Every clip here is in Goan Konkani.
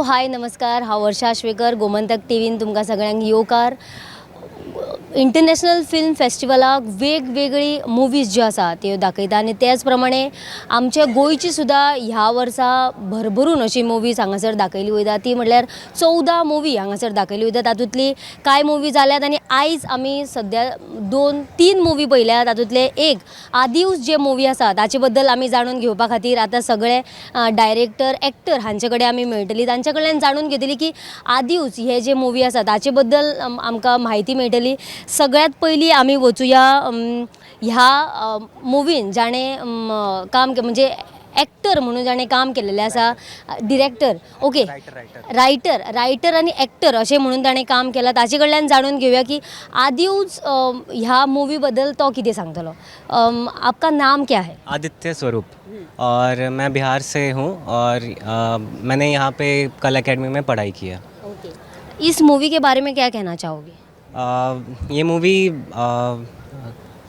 हाय, नमस्कार. हांव वर्षा आश्वेकर. गोमंतक टीवीन तुमकां सगळ्यांक येवकार. इंटरनॅशनल फिल्म फेस्टिवलाक वेगवेगळी मुवीज ज्यो आसा त्यो दाखयता आनी त्याच प्रमाणे आमच्या गोंयची सुद्दां ह्या वर्सा भरभरून अशी मुवीज हांगासर दाखयली वयता. ती म्हटल्यार 14 मुवी हांगासर दाखयली वयता. तातूंतली कांय मुवी जाल्यात आनी आयज आमी सद्या दोन तीन मुवी पळयल्या. तातूंतले एक आदिवस जे मुवी आसा, ताचे बद्दल आमी जाणून घेवपा खातीर आतां सगळे डायरेक्टर, एक्टर हांचे कडेन आमी मेळटली. तांचे कडल्यान जाणून घेतली की आदिवस हे जे मुवी आसा ताचे बद्दल आमकां म्हायती मेळटली. सगळ्यात पयलीं आमी वचुया ह्या मुवीन जाणें काम म्हणजे एक्टर म्हणून जाणें काम केलेलें आसा, डिरेक्टर, ओके, रायटर, रायटर आनी एक्टर अशें म्हणून ताणें काम केलां. ताचे कडल्यान जाणून घेवया की आदिवस ह्या मुवी बद्दल तो कितें सांगतलो. आपका नाम क्या है? आदित्य स्वरूप और मैं बिहार से हूँ और मैंने यहाँ पे कला अकेडमी में पढ़ाई की है. ओके, इस मूवी के बारे में क्या कहना चाहोगे? ये मूवी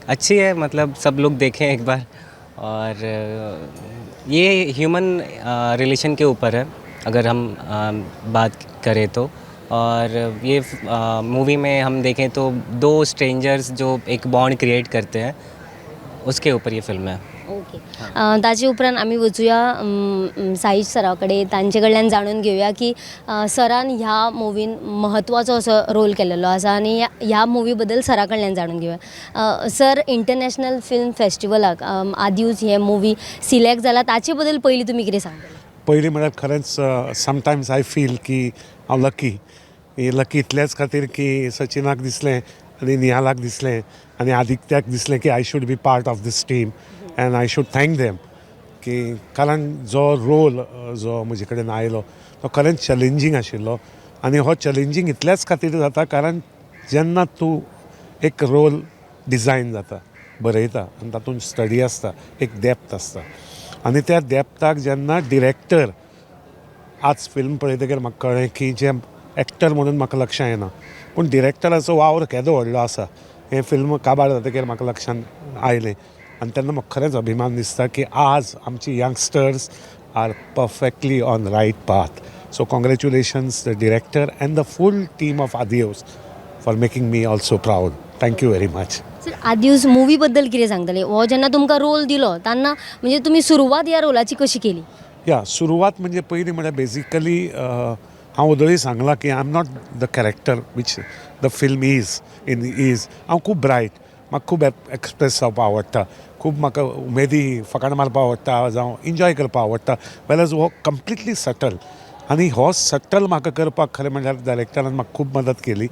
अच्छी है, मतलब सब लोग देखें एक बार और ये ह्यूमन रिलेशन के ऊपर है अगर हम बात करें तो. और ये मूवी में हम देखें तो दो स्ट्रेंजर्स जो एक बॉन्ड क्रिएट करते हैं, उसके ऊपर ये फिल्म है. ओके, ताचे उपरांत आमी वचुया साईश सरा कडेन. तांचे कडल्यान जाणून घेवया की सरान ह्या मुवीन म्हत्वाचो असो रोल केलेलो आसा आनी ह्या मुवी बद्दल सरा कडल्यान जाणून घेवया. सर, इंटरनॅशनल फिल्म फेस्टिवलाक आदिवस हे मुवी सिलेक्ट जाला, ताचे बद्दल पयलीं तुमी कितें सांगतले? पयलीं म्हळ्यार खरेंच समटायम्स I feel की हांव लकी. लकी इतल्याच खातीर की सचिनाक दिसलें आनी निहालाक दिसलें आनी आदित्याक दिसलें की I should be part of this team and I should thank them की कारण जो रोल जो म्हजे कडेन आयलो तो खरेंच चॅलेंजींग आशिल्लो. आनी हो चॅलेंजींग इतल्याच खातीर जाता, कारण जेन्ना तूं एक रोल डिजायन जाता, बरयता आनी तातूंत स्टडी आसता, एक डेप्थ आसता आनी त्या डेप्थाक जेन्ना डिरेक्टर, आज फिल्म पळयतकीर म्हाका कळ्ळें की जें एक्टर म्हणून म्हाका लक्षां येना, पूण डिरेक्टराचो वावर केदो व्हडलो आसा हें फिल्म काबार जातकीर म्हाका लक्षांत आयलें. आनी तेन्ना म्हाका खरेंच अभिमान दिसता की आज आमची youngsters are perfectly on right path. So congratulations the director and the full team of Adios for making me also proud. Thank you very much. Sir, आदिवस मुवी बद्दल कितें सांगतले? हो जेन्ना तुमकां रोल दिलो तेन्ना म्हणजे तुमी सुरवात ह्या रोलाची कशी केली? या, सुरवात म्हणजे पयलीं म्हळ्यार बेजिकली हांव ओदोळी सांगलां की I am not the character which the film is in is. हांव खूब ब्रायट, म्हाका खूब एक्सप्रेस जावपाक आवडटा, खूब म्हाका उमेदी फकाणां मारपाक आवडटा जावं एन्जॉय करपाक आवडटा. वेल्यार हो कंप्लिटली सटल आनी हो सटल म्हाका करपाक खरें म्हणल्यार डायरेक्टरान म्हाका खूब मदत केली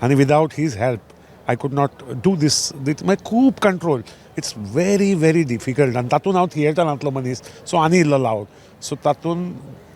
आनी without his help I could not do this. This मागीर खूब control, it's very very difficult. आनी तातूंत हांव थिएटरांतलो मनीस, सो आनी इल्लो लावड. सो तातूंत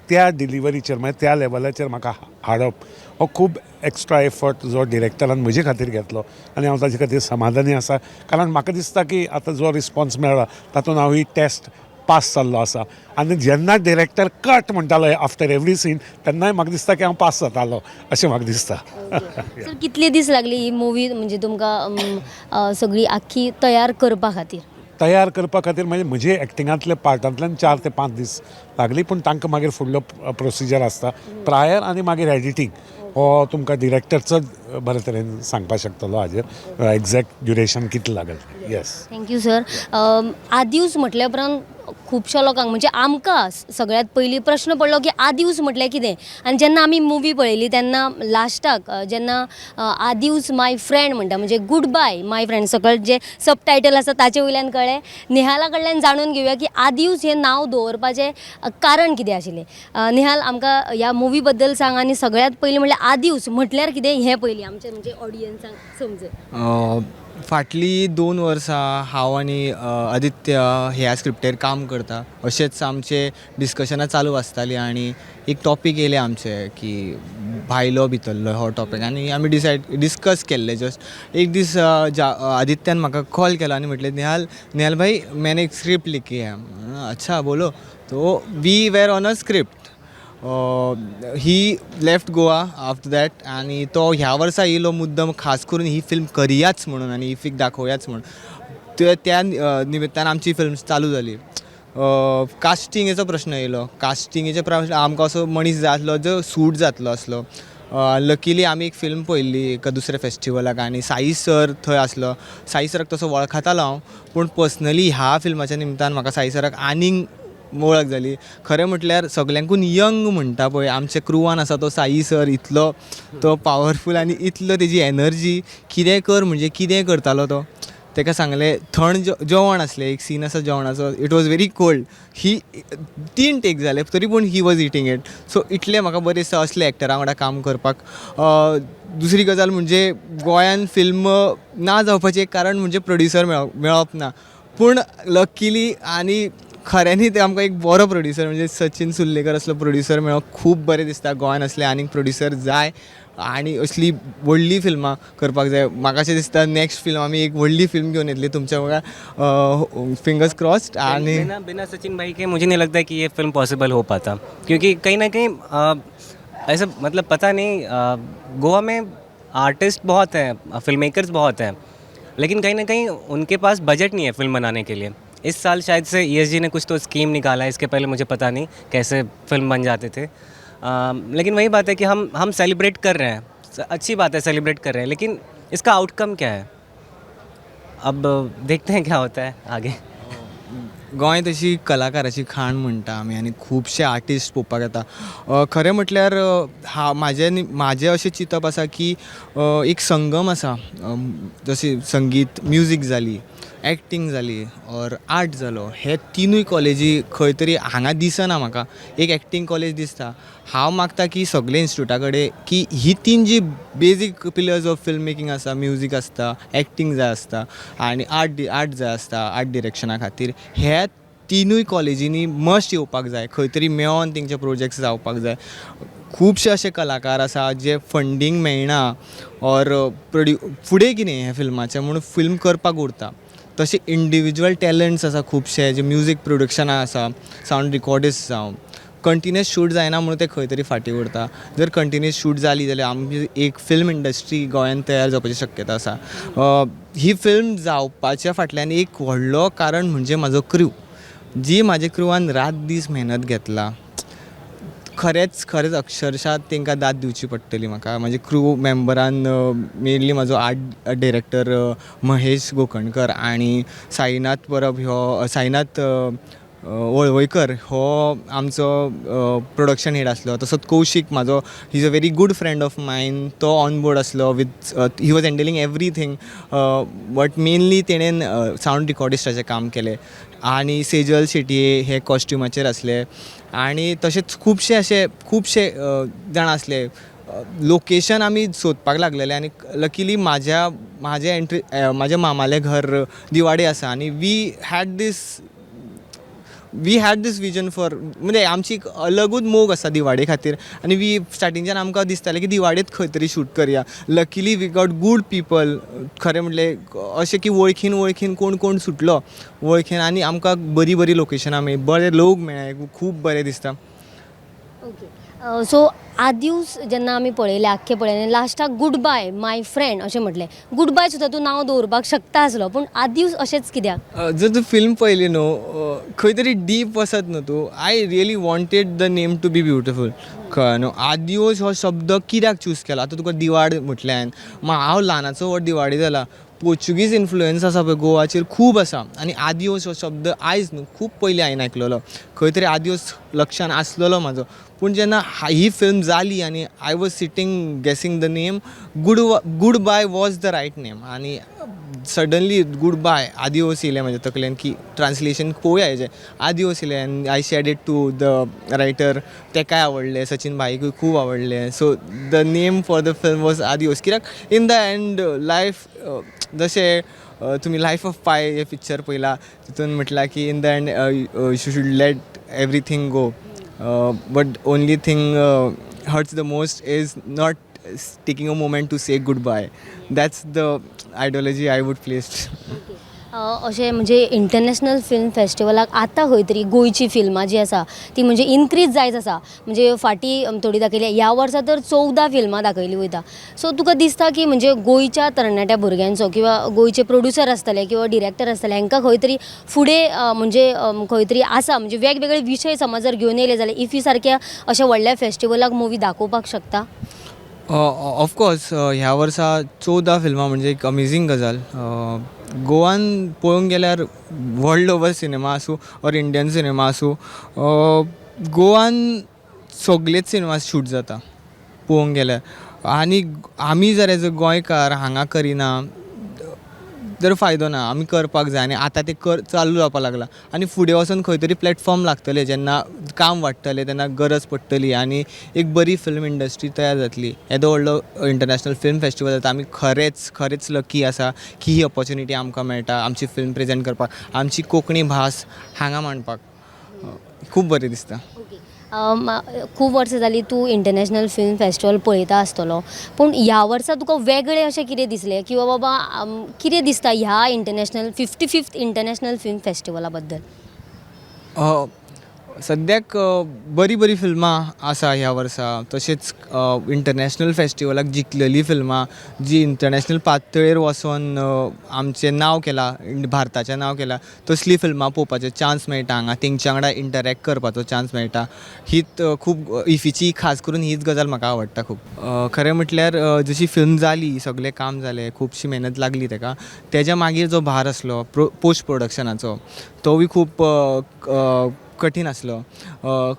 त्या डिलिवरीचेर, मागीर त्या लेवलाचेर म्हाका हाडप हो खूब एक्स्ट्रा एफर्ट जो डिरेक्टरान म्हजे खातीर घेतलो आनी हांव ताजे खातीर समाधानी आसा, कारण म्हाका दिसता की आतां जो रिस्पॉन्स मेळ्ळा तातूंत हांव ही टेस्ट पास जाल्लो आसा. आनी जेन्ना डिरेक्टर "कट" म्हणटालो आफ्टर एवरी सीन, तेन्नाय म्हाका दिसता की हांव पास जातालो अशें म्हाका दिसता. सर, कितले दीस लागले ही मुवी म्हणजे तुमकां सगळी आख्खी तयार करपा खातीर? तयार करपा खातीर म्हणजे म्हजे एक्टिंगांतल्या पार्टांतल्यान 4 ते 5 दीस लागली, पूण तांकां मागीर फुडलो प्रोसिजर आसता प्रायर आनी मागीर एडिटींग. हो तुमकां डिरेक्टर चड बरे तरेन सांगपाक शकतलो हाजेर एग्जॅक्ट ड्युरेशन कितलें लागलें. येस. Thank you sir. आदिवस म्हटल्या उपरांत खुबश्या लोकांक, म्हणजे आमकां सगळ्यांत पयलीं प्रश्न पडलो की आदिवस म्हटल्यार कितें? आनी जेन्ना आमी मुवी पळयली तेन्ना लास्टाक जेन्ना "आदिवस माय फ्रेंड" म्हणटा, म्हणजे गुड बाय my friend, सकयल जे सब टायटल आसा ताचे वयल्यान कळ्ळें. निहाला कडल्यान जाणून घेवया की आदिवस हें नांव दवरपाचें कारण कितें आशिल्लें. निहाल, आमकां ह्या मुवी बद्दल सांग आनी सगळ्यांत पयलीं म्हळ्यार आदिवस म्हटल्यार कितें हें पयलीं आमचें म्हणजे ऑडियन्सांक समजय. फाटलीं 2 वर्सां हांव आनी आदित्य ह्या स्क्रिप्टेर काम करता. अशेंच आमचे डिस्कशनां चालू आसतालीं आनी एक टॉपीक येयलें आमचें की भायलो भितरलो हो टॉपीक आनी आमी डिसायड डिस्कस केल्ले. जस्ट एक दीस आदित्यान म्हाका कॉल केलो आनी म्हटलें, "निहाल, निहाल भाई, मैंने एक स्क्रिप्ट लिखी है." "अच्छा, बोलो." तो we were on a script. He left Goa after that आनी तो ह्या वर्सा येयलो मुद्दम खास करून ही फिल्म करयाच म्हणून आनी इफ्फीक दाखोवयाच म्हणून. त्या निमित्तान आमची फिल्म चालू जाली. कास्टिंगेचो प्रश्न येयलो. कास्टिंगेचे प्रश्न, आमकां असो मनीस जाय आसलो जो सूट जातलो आसलो. लकिली आमी एक फिल्म पळयल्ली एका दुसऱ्या फेस्टिवलाक आनी साई सर थंय आसलो. साई सराक तसो वळखतालो हांव, पूण पर्सनली ह्या फिल्माच्या निमतान म्हाका साई सराक आनीक वळख जाली. खरें म्हटल्यार सगल्यांकून यंग म्हणटा पळय आमच्या क्रुवान आसा तो साई सर. इतलो तो पावरफूल आनी इतलो तेजी एनर्जी, कितें कर म्हणजे कितेंय करतालो तो. ताका सांगलें, थंड जेवण आसलें, एक सीन आसा जेवणाचो, it was very cold. ही तीन टेक जाले तरी पूण he was eating it. So इतलें म्हाका बरें दिसता असले एक्टरा वांगडा काम करपाक. दुसरी गजाल म्हणजे गोंयान फिल्म ना जावपाचें एक कारण म्हणजे प्रोड्युसर मेळप ना. पूण लकिली आनी खऱ्यांनी ते आमकां एक बरो प्रोड्युसर म्हणजे सचीन सुर्लेकर असलो प्रोड्युसर मेळप खूब बरें दिसता. गोंयान असले आनीक प्रोड्युसर जाय आनी असली व्हडली फिल्मां करपाक जाय. म्हाका अशें दिसता, नेक्स्ट फिल्म आमी एक व्हडली फिल्म घेवन येतली तुमच्या मुखार, फिंगर्स क्रॉस्ड. आनी बिना बिना सचिन भाई के मुझे नहीं लगता कि ये फिल्म पॉसिबल हो पाता, क्योंकि कहीं ना कहीं ऐसा मतलब पता नहीं, गोवा में आर्टिस्ट बहुत हैं, फिल्म मेकर्स बहुत हैं, लेकिन कहीं ना कहीं उनके पास बजट नहीं है फिल्म बनाने के लिए. इस साल शायद से ईएसजी ने कुछ तो स्कीम निकाला है, इसके पहले मुझे पता नहीं कैसे फिल्म बन जाते थे. लेकिन वही बात है कि हम सेलिब्रेट कर रहे हैं, अच्छी बात है, सेलिब्रेट कर रहे हैं, लेकिन इसका आउटकम क्या है, अब देखते हैं क्या होता है आगे. गोंय तशी कलाकाराची खाण म्हणटा आमी आनी खुबशे आर्टिस्ट पळोवपाक येता. खरें म्हटल्यार हा म्हाजें अशें चिंतप आसा की एक संगम आसा, जशें संगीत, म्युजीक जाली, एक्टींग जाली ऑर आर्ट जालो, हे तिनूय कॉलेजी खंय तरी हांगा दिसना. म्हाका एक एक्टींग कॉलेज दिसता. हांव मागता की सगळे इन्स्टिट्यूटा कडेन की ही तीन जी basic pillars of film making आसा, म्युजीक आसता, एक्टींग जाय आसता आनी आर्ट जाय आसता आर्ट डिरेक्शना खातीर, ह्या तिनूय कॉलेजींनी मस्ट येवपाक जाय. खंय तरी मेळोन तेंचे प्रोजेक्ट्स जावपाक जाय. खुबशे अशे कलाकार आसा जे फंडींग मेळना ऑर फुडें कितें हें फिल्माचें म्हूण फिल्म करपाक उरता. तशें इंडिविज्युअल टॅलंट्स आसा खुबशे जे म्युजीक प्रोडक्शना आसा, सावंड रिकॉर्डिस्ट जावं, कंटिन्युअस शूट जायना म्हणून ते खंय तरी फाटीं उरता. जर कंटिन्युअस शूट जाली जाल्यार आमची एक फिल्म इंडस्ट्री गोंयांत तयार जावपाची शक्यता आसा. ही फिल्म जावपाच्या फाटल्यान एक व्हडलो कारण म्हणजे म्हाजो क्रू, जी म्हाज्या क्रुवान रात दीस मेहनत घेतला. खरेंच खरेंच अक्षरशा तांकां दाद दिवची पडटली म्हाका. म्हाजे क्रू मेंबरान मेनली म्हाजो आर्ट डिरेक्टर महेश गोकणकर आनी साईनाथ परब ह्यो, साईनाथ वळवयकर हो आमचो प्रोडक्शन हेड आसलो. तसोच कौशीक म्हाजो, he is a very good friend of mine, तो ऑन बोर्ड आसलो with he was handling everything, but mainly तेणेन सावंड रिकॉर्डिस्टाचें काम केलें आनी सेजल शेटये हे कॉस्ट्युमाचेर आसले आनी तशेंच खुबशे अशे खुबशे जाण आसले. लोकेशन आमी सोदपाक लागलेले आनी लकिली म्हाज्या एंट्री, म्हाज्या मामालें घर दिवाडे आसा आनी we had this vision for, म्हणजे आमची एक अलगूच मोग आसा दिवाडे खातीर आनी वी स्टार्टिंगच्यान आमकां दिसतालें की दिवाडेत खंय तरी शूट करया. Luckily we got good people. खरें म्हटलें अशें की वळखीन वळखीन कोण कोण सुटलो वळखीन आनी आमकां बरीं बरीं लोकेशनां मेळ्ळीं, बरे लोक मेळ्ळे, खूब बरें दिसता. ओके, सो आदिवस जेन्ना आमी पळयलें, आख्खें पळयलें, लास्टाक गुड बाय my friend अशें म्हटलें. गुड बाय सुद्दां तूं नांव दवरपाक शकता आसलो, पूण आदिवस अशेंच कित्याक? जर तूं फिल्म पळयली न्हू, खंय तरी डीप वचत न्हू तूं, I really wanted the name to be beautiful, कळ्ळें न्हू? आदिवस हो शब्द कित्याक चूज केला? आतां तुका दिवाड म्हटलें हांवें, हांव ल्हानाचो व्हड दिवाडे जाला. पोर्चुगीज इन्फ्लुयन्स आसा पळय गोवाचेर खूब आसा आनी आदिवस हो शब्द आयज न्हू, खूब पयलीं हांवें आयकलेलो. खंय तरी आदिवस लक्षान आसलेलो म्हाजो, पूण जेन्ना ही फिल्म जाली आनी I was sitting guessing the name, good bye was the right name. आनी सडनली गूड बाय आदिवस येयलें म्हाज्या तकलेन की ट्रांसलेशन पळोवया हेजें. आदिवस येयलें आनी I shared it to the writer. तेकाय आवडलें, सचीन भाईकूय खूब आवडलें. So the name for the film was Adios, कित्याक इन the and life, जशें तुमी लायफ ऑफ पाय हें पिक्चर पळयलां, तितून म्हटलां की in the end you should let everything go, but only thing hurts the most is not taking a moment to say goodbye. That's the ideology I would place. अशें म्हणजे इंटरनॅशनल फिल्म फेस्टिवलाक आतां खंय तरी गोंयची फिल्मां जीं आसा ती म्हणजे इनक्रीज जायत आसा. म्हणजे फाटीं थोडी दाखयली, ह्या वर्सा तर 14 फिल्मां दाखयली वयता. सो तुका दिसता की म्हणजे गोंयच्या तरणाट्या भुरग्यांचो किंवा गोंयचे प्रोड्युसर आसतले किंवा डिरेक्टर आसतले हांकां खंय तरी फुडें म्हणजे खंय तरी आसा, म्हणजे वेगवेगळे विशय समज जर घेवन येयले जाल्यार इफ्फी सारक्या अशा व्हडल्या फेस्टिवलाक मुवी दाखोवपाक शकता? ऑफकोर्स, ह्या वर्सा 14 फिल्मां म्हणजे एक अमेजींग गजाल. गोवान पळोवंक गेल्यार वर्ल्ड ओवर सिनेमा आसूं ऑर इंडियन सिनेमा आसूं, गोवान सगलेच सिनेमा शूट जाता पळोवंक गेल्यार. आनी आमी जर एज अ गोंयकार हांगा करिना तर फायदो ना. आमी करपाक जाय आनी आतां तें कर चालू जावपाक लागलां आनी फुडें वचोन खंय तरी प्लेटफॉर्म लागतलें. जेन्ना काम वाडटलें तेन्ना गरज पडटली आनी एक बरी फिल्म इंडस्ट्री तयार जातली. येदो व्हडलो इंटरनॅशनल फिल्म फेस्टिवल जाता. आमी खरेंच खरेंच लकी आसा की ही ऑपॉर्च्युनिटी आमकां मेळटा आमची फिल्म प्रेजेंट करपाक, आमची कोंकणी भास हांगा मांडपाक. खूब बरें दिसता. ओके, खूब वर्सां जालीं तूं इंटरनॅशनल फिल्म फेस्टिवल पळयता आसतलो, पूण ह्या वर्सा तुका वेगळें अशें कितें दिसलें किंवा बाबा कितें दिसता ह्या international 55th international film फेस्टिवला बद्दल? सद्याक बरीं बरीं फिल्मां आसा ह्या वर्सा. तशेंच इंटरनॅशनल फेस्टिवलाक जिखलेलीं फिल्मां, जी इंटरनॅशनल पातळेर वचोन आमचें नांव केलां, भारताचें नांव केलां, तसलीं फिल्मां पळोवपाचो चान्स मेळटा हांगा. तेंच्या वांगडा इंटरॅक्ट करपाचो चान्स मेळटा. हीच खूब इफ्फीची खास करून हीच गजाल म्हाका आवडटा खूब. खरें म्हटल्यार जशी फिल्म जाली, सगळें काम जालें, खुबशी मेहनत लागली तेका, तेज्या मागीर जो भार आसलो पोस्ट प्रोडक्शनाचो, तोवूय खूब कठीण आसलो.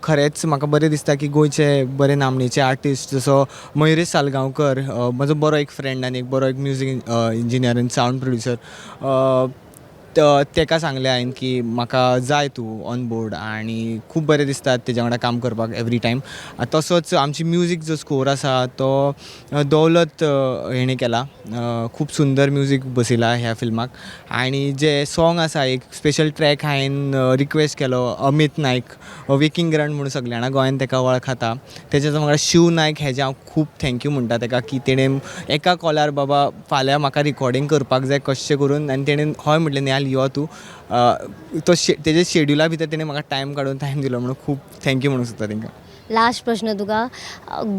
खरेंच म्हाका बरें दिसता की गोंयचे बरे नामनेचे आर्टिस्ट जसो मयुरेश सालगांवकर, म्हजो बरो एक फ्रेंड आनी एक बरो एक म्युजीक इंजिनियर आनी सावंड प्रोड्युसर, तेका सांगलें हांवें की म्हाका जाय तूं ऑन बोर्ड आनी खूब बरें दिसता तेज्या वांगडा काम करपाक एवरी टायम. तसोच आमची म्युजीक जो स्कोर आसा तो दौलत हेणें केला. खूब सुंदर म्युजीक बसयला ह्या फिल्माक. आनी जे सॉंग आसा, एक स्पेशल ट्रॅक हांवें रिक्वेस्ट केलो अमीत नायक, वेकींग ग्रंट म्हणून सगळे जाणां गोंयान तेका वळखता. तेज्या वांगडा शिव नायक हेजें हांव खूब thank you म्हणटा तेका की तेणें एका कॉलार, बाबा फाल्यां म्हाका रिकॉर्डिंग करपाक जाय कशें करून, आनी तेणें हय म्हटलें, निहाल यो तूं. तो तेजे शेड्युला भितर तेणें म्हाका टायम काडून टायम दिलो म्हणून खूब thank you म्हणूंक सोदता तेंकां. लास्ट प्रश्न तुका.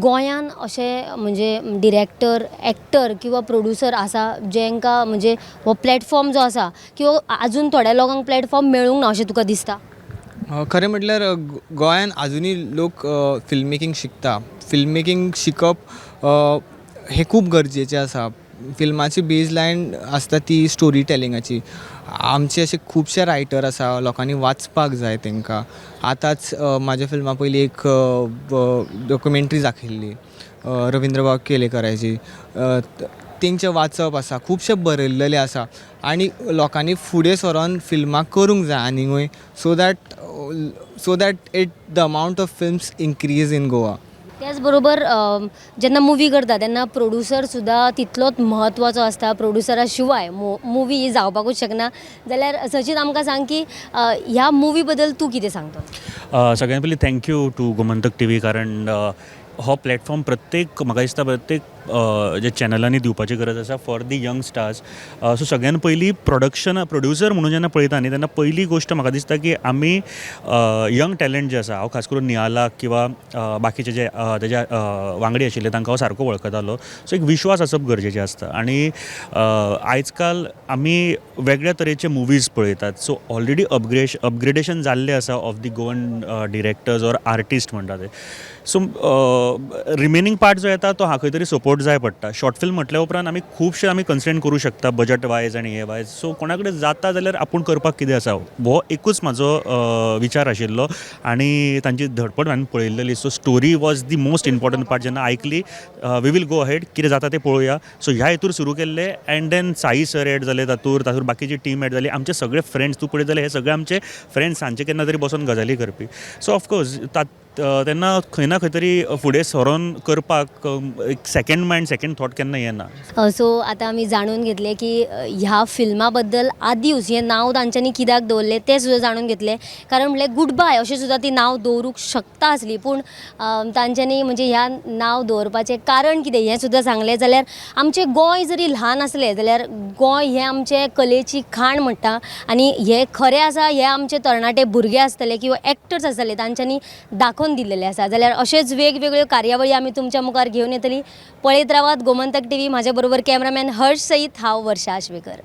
गोंयान अशें म्हणजे डिरेक्टर, एक्टर किंवा प्रोड्युसर आसा जेंकां म्हणजे हो प्लेटफॉर्म जो आसा किंवा आजून थोड्या लोकांक प्लेटफॉर्म मेळूंक ना अशें तुका दिसता? खरें म्हटल्यार गोंयान आजुनूय लोक फिल्म मेकींग शिकता. फिल्म मेकींग शिकप हें खूब गरजेचें आसा. फिल्माची बेज लायन आसता ती स्टोरी टेलिंगाची. आमचे अशे खुबशे रायटर आसा, लोकांनी वाचपाक जाय तांकां. आतांच म्हाज्या फिल्मा पयलीं एक डॉक्युमेंट्री दाखयल्ली रविंद्रबाब केळेकराची. तेंचें वाचप आसा, खुबशें बरयल्लेलें आसा आनी लोकांनी फुडें सरोन फिल्मां करूंक जाय आनीकूय so that it the amount of films increase in Goa. त्याच बरोबर जेन्ना मुवी करता तेन्ना प्रोड्युसर सुद्दां तितलोच म्हत्वाचो आसता. प्रोड्युसरा शिवाय मुवी ही जावपाकूच शकना. जाल्यार सचीन, आमकां सांग की ह्या मुवी बद्दल तूं कितें सांगता? सगळ्यात पयलीं thank you to Gomantak TV, कारण हो प्लॅटफॉर्म प्रत्येक, म्हाका दिसता प्रत्येक जे चॅनलांनी दिवपाची गरज आसा for the young stars. So सगळ्यान पयलीं प्रोडक्शन प्रोड्युसर म्हणून जेन्ना पळयता न्ही, तेन्ना पयली गोश्ट म्हाका दिसता की आमी यंग टॅलंट जे आसा, हांव खास करून निहालाक किंवा बाकीचे जे तेज्या वांगडी आशिल्ले तांकां हांव सारको वळखतालो. सो एक विश्वास आसप गरजेचें आसता आनी आयज काल आमी वेगळ्या तरेचे मुवीज पळयतात. सो ऑलरेडी अपग्रेडेशन जाल्लें आसा of the Goan directors or artist म्हणटा ते. सो रिमेनींग पार्ट जो येता तो हा खंय तरी सपोर्ट जाय पडटा. शॉर्ट फिल्म म्हटल्या उपरांत आमी खुबशे आमी कन्स्ट्रेन करूं शकता बजट वायज आनी हे वायज. सो कोणा कडेन जाता जाल्यार आपूण करपाक कितें आसा, हो एकूच म्हाजो विचार आशिल्लो आनी तांची धडपड हांवें पळयल्ली. So story was the most important part. जेन्ना आयकली, we will go ahead, कितें जाता तें पळोवया. सो ह्या हेतूर सुरू केल्लें and then Sai sir add जाले तातूर, तातूर बाकीची टीम एड जाली, आमचे सगळे फ्रेंड्स. तूं पळयत जाल्यार हे सगळे आमचे फ्रेंड्स, सांजचे केन्ना तरी बसोन गजाली करपी. सो ऑफकोर्स तेन्ना खंय ना खंय तरी फुडें सरोन करपाक एक सेकंड मायंड, सेकंड थॉट केन्ना येना. सो आतां आमी जाणून घेतलें की ह्या फिल्मा बद्दल, आदियूस हें नांव तांच्यांनी कित्याक दवरलें तें सुद्दां जाणून घेतलें. कारण म्हणल्यार गूड बाय अशें सुद्दां ती नांव दवरूंक शकता आसली, पूण तांच्यांनी म्हणजे ह्या नांव दवरपाचें कारण कितें हें सुद्दां सांगलें. जाल्यार आमचें गोंय जरी ल्हान आसलें जाल्यार गोंय हें आमचें कलेची खाण म्हणटा आनी हें खरें आसा. हे आमचे तरणाटे भुरगे आसतले किंवा एक्टर्स आसतले, तांच्यांनी दाखोवन दिल्लेलें आसा. जाल्यार अशेंच वेगवेगळ्यो कार्यावळी आमी तुमच्या मुखार घेवन येतली. पळयत रावात गोमंतक टीव्ही. म्हाज्या बरोबर कॅमरामॅन हर्ष सयत हांव वर्षा आश्वेकर.